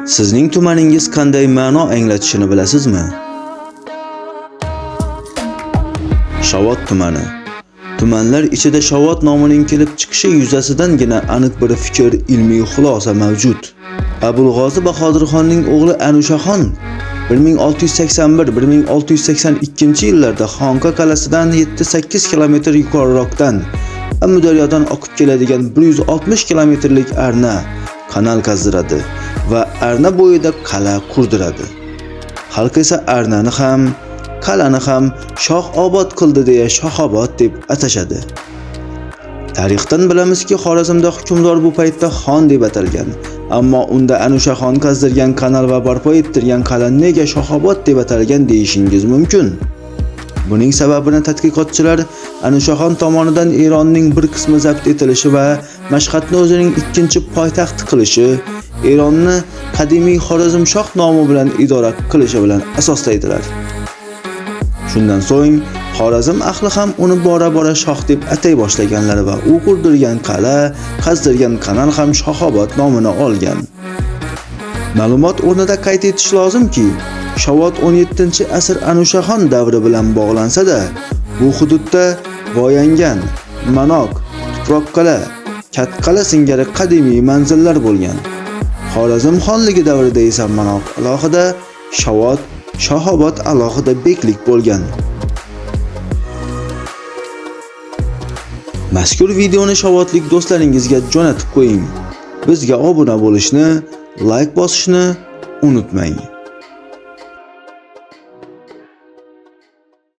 Sizning tumaningiz qanday ma'no anglatishini bilasizmi? Shovot tumani. Tumanlar ichida Shovot nomining kelib chiqishi yuzasidangina aniq bir fikr, ilmiy xulosa mavjud. Abulg'ozi Bahodirxonning o'g'li Anushaxon 1681-1682 yillarda Xonqa qal'asidan 7-8 kilometr yuqoriroqdan Amudaryodan oqib keladigan 160 kilometrlik arna kanal qazdiradi va arna bo'yida qal'a qurdiradi. Xalq esa arnani ham, qal'ani ham Shoh obod qildi deya Shohobod deb atashadi. Tarixdan bilamizki, Xorazmda hukmdor bu paytda xon deb atalgan. Ammo unda Anushaxon qazdirgan kanal va barpo ettirgan qal'a nega Shohobod deb atalgan deyishingiz mumkin. Buning sababini tadqiqotchilar Anushaxon tomonidan Eronning bir qismi zabt etilishi va Mashhadni o'zining ikkinchi poytaxti qilishi, Eronni qadimiy Xorazmshoh nomi bilan idora qilishi bilan asoslaydilar. Shundan so'ng Xorazm ahli ham uni bora-bora shoh deb atay boshlaganlar va u qurdirgan qal'a, qazdirgan kanal ham Shohobod nomini olgan. Ma'lumot o'rnida qayd etish lozimki, Shovot 17-asr Anushaxon davri bilan bog'lansa-da, bu hududda Voyangan, Manoq, Tuproqqal'a, Katqal'a singari qadimiy manzillar bo'lgan. Xorazm xonligi davrida esa Manoq alohida, Shovot, Shohobod alohida beklik bo'lgan. Mazkur videoni shovotlik do'stlaringizga jo'natib qo'ying. Bizga obuna bo'lishni, like bosishni unutmang.